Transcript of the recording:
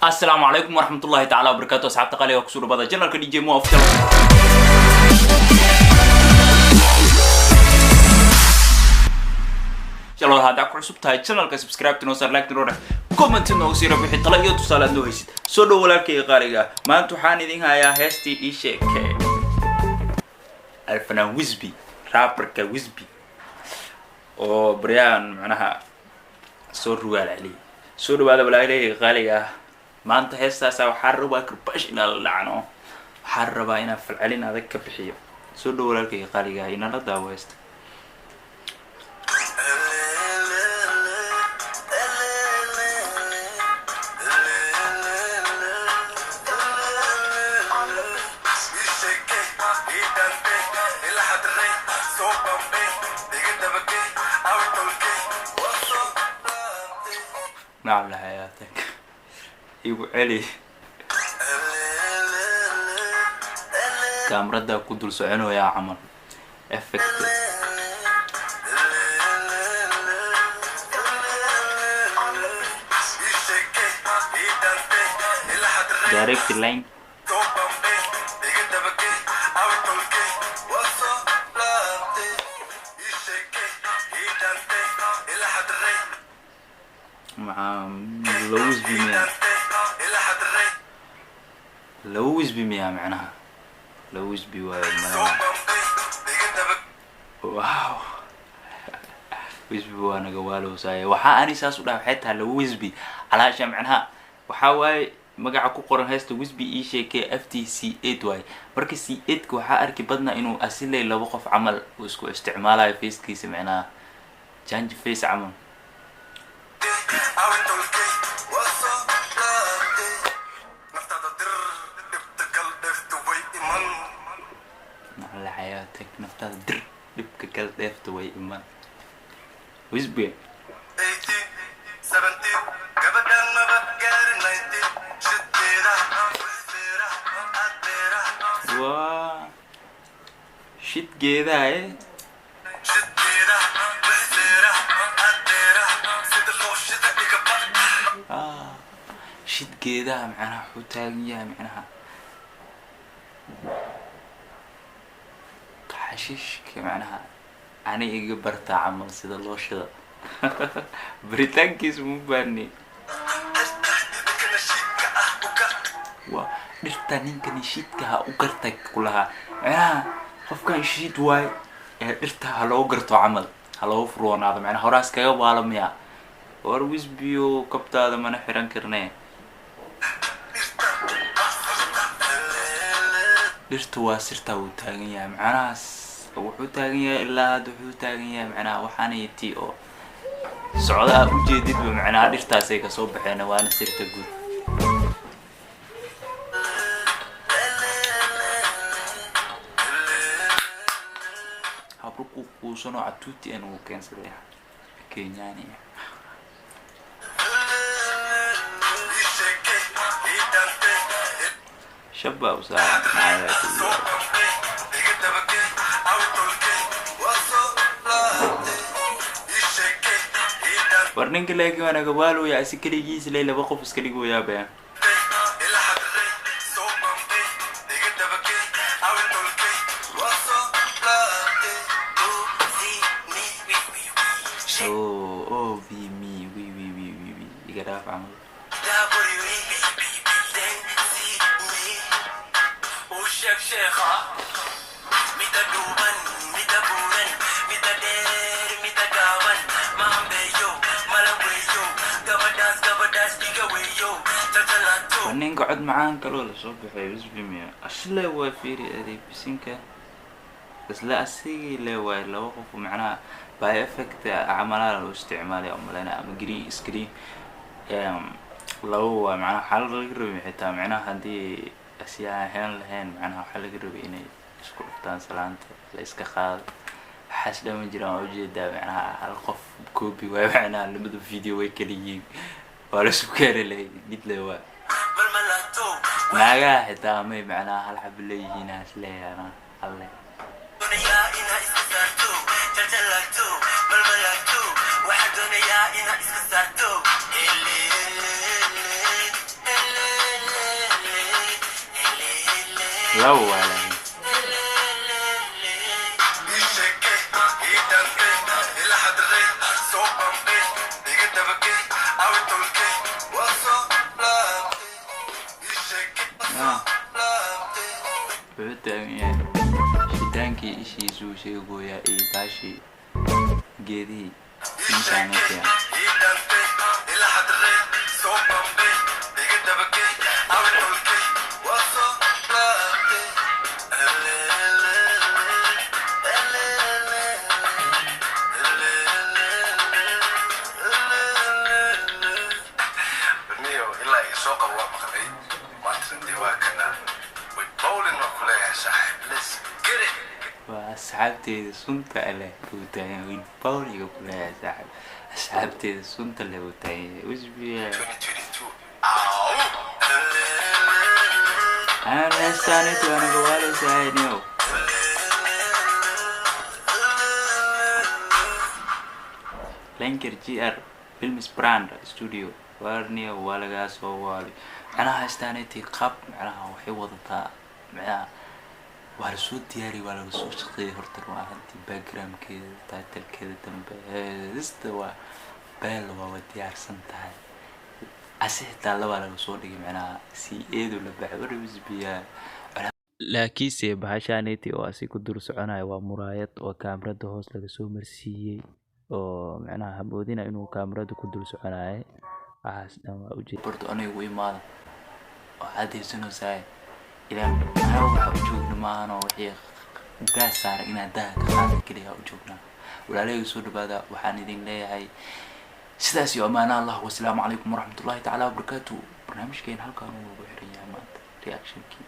Asalaamu calaykum waraxmatullahi tacaala wabarakaatu. Asxaabta qaaliga, kusoo dhawaada channelka DJ Mo Official. Channel haddaa ku cusub tahay channelka, subscribe noo saar, like noo dheh, comment noogu sii wixii talo iyo tusaale aad noo haysid. Soo dhow, walaalkayga qaaliga ah. Maanta waxaan idin hayaa heestii ii sheekee, alfanaan Wisby, rapperka Wisby oo baryahan macnaha soo rugaal celiyay. Soo dhawaada, walaalahayga qaaliga ah. Maanta heestaasa waxaa rabaa karbash inaan la dhacno, waxaa rabaa inaan falcelin adag ka bixiyo. Soo dhow, walaalkayga qaaliga ah, inala daawo heesta. Nacam laxayaatak, igu celi. Kaamarada ku dul soconayaa camal effect. Direct line. Maca laba Wisby miya? Laba Wisby miya? Macnaha laba Wisby waayo malena. Wow, Wisby waa naga waalowsaaye. Waxaa ani saas u dhaha waxay tahay laba Wisby calaasha, macnaha waxaa waaye magaca ku qoran heesta Wisby ii sheekay FTC 8 waaye. Marka C 8 ka waxaa arki badnaa inuu asilay laba qof camal uu isku isticmaalayo facekiisa, macnaha change face camal. Nacla xayaatek, naftaada dir, dhibka kala dheefta way iman, Wisby. Waa shid geedaha eh. Ah, shid geedaha, macnaha wuxuu taagan yahay macnaha xashiishka, macnaha ani iga bartaa camal sida loo shida, baritaankiisa mu baani. Waa dhirta ninka nishiidka ha u gartay kulahaa, macnaha qofkan shiid waay ee dhirta ha loo garto camal, ha loogu furwoonaado, macnaha horaas kaga waalo miya. War Wisbio, kabtaada mana xiran karne. Dhirta waa sirtaa wuu taagan yahay, macnahaas wuxuu taagan yahay ilaa hadda wuxuu taagan yahay, macnaha waxaanay ti oo socdaa ujeedidba, macnaha dhirtaasay kasoo baxeen, waana sirta guud. Habro ku kuusanoo catuuti an uu keensaday Kenyaani. Shabaa u saaran. War ninka laakiin waa naga waalooya, asi keligiis lay laba qof iska dhigoyaa baya. Oh oh, v me wi wi wi wi wi, iga dhaaf camal. Waa ninka cod macaan kaloo lasoo baxay Wisby miya? Asle waa fiiri adeegbisinka isla asigii le waay laba qof, macnaha by effect camalaha loo isticmaalay umaleyna ama green screen laba waa. Macnaha waxaa laga rabay xitaa, macnaha haddii asyaa ahaan lahayn, macnaha waxaa laga rabay inay isku dhuftaan salaanta la iska qaado, waxaas dhama jiraan. Waa ujeedaa, macnaha hal qof copy waay, macnaha labada video way kala yihiin, waa la isku keeni lahay mid le waay. Naagaha xitaa amay macnaha hal xaba leeyihiin has leeyahay halle. Laba waa laakiin. Ii sheekay, ii dhantay, ila xadray, soo bambay, iga dabagey, awi tolkay, waa soo laabtay. Ii sheekay, Ah, laabtay. Wuxuu taagan yahay shidaankii ishiisuu sheegoyaa iyo baashii geedihii ninkaanatiya. Ii dhantay, ila xadray, soo bambay, iga dabagey, awi tolkay, waa soo laabtay. Ele, ele, ele, ele, ele, ele, ele. Niyo, ilaa iyo soo qabo waa maqlay. Maanta dee waa kana. Way bowling waa ku leeyahay, saaxiib. Let's get it. Waa asxaabteeda sunta leh uu taagan, wiil bawliga ku leeyahay, saaxib, asxaabteeda sunta leh uu taagan yahay usbiya. 2022. Ow! Aan heestaanito aniga waaleysahay niyow. Lenker GR Films Brand Studio warniyo waa lagaa soo waali. Macnaha heestaaniti qaab macnaha waxay wadataa, macnaha waa lasoo diyaariyay, waa laga soo shaqeeyay horta. Run ahaantii backgroundkeeda, titlekeeda dambe, heesta waa beel, waaba diyaarsan tahay. Asi xitaa labaa laga soo dhigay, macnaha si eedu la baxay warwisbiyaa. Laakiinse bahashaaneti oo asi ku dul soconayo waa muraayad oo kaamirada hoos laga soo marsiiyey, oo macnaha hamoodina inuu kaamirada ku dul soconayo. Waxaas dhan waa ujeed barto. Aniga u imaada waxaad haysanaysaa ilaa anaga waxa u joogna maahan oo wixii daa saaray inaad daha ka qaada keliya u joognaa. Walaalahayga, soo dhawaada. Waxaan idin leeyahay sidaas iyo amaana Allah. Wasalaamu calaykum waraxmatullahi tacaala wabarakaatu. Barnaamijkeena halkaan uu noogu xiran yahay maanta, reactionkii.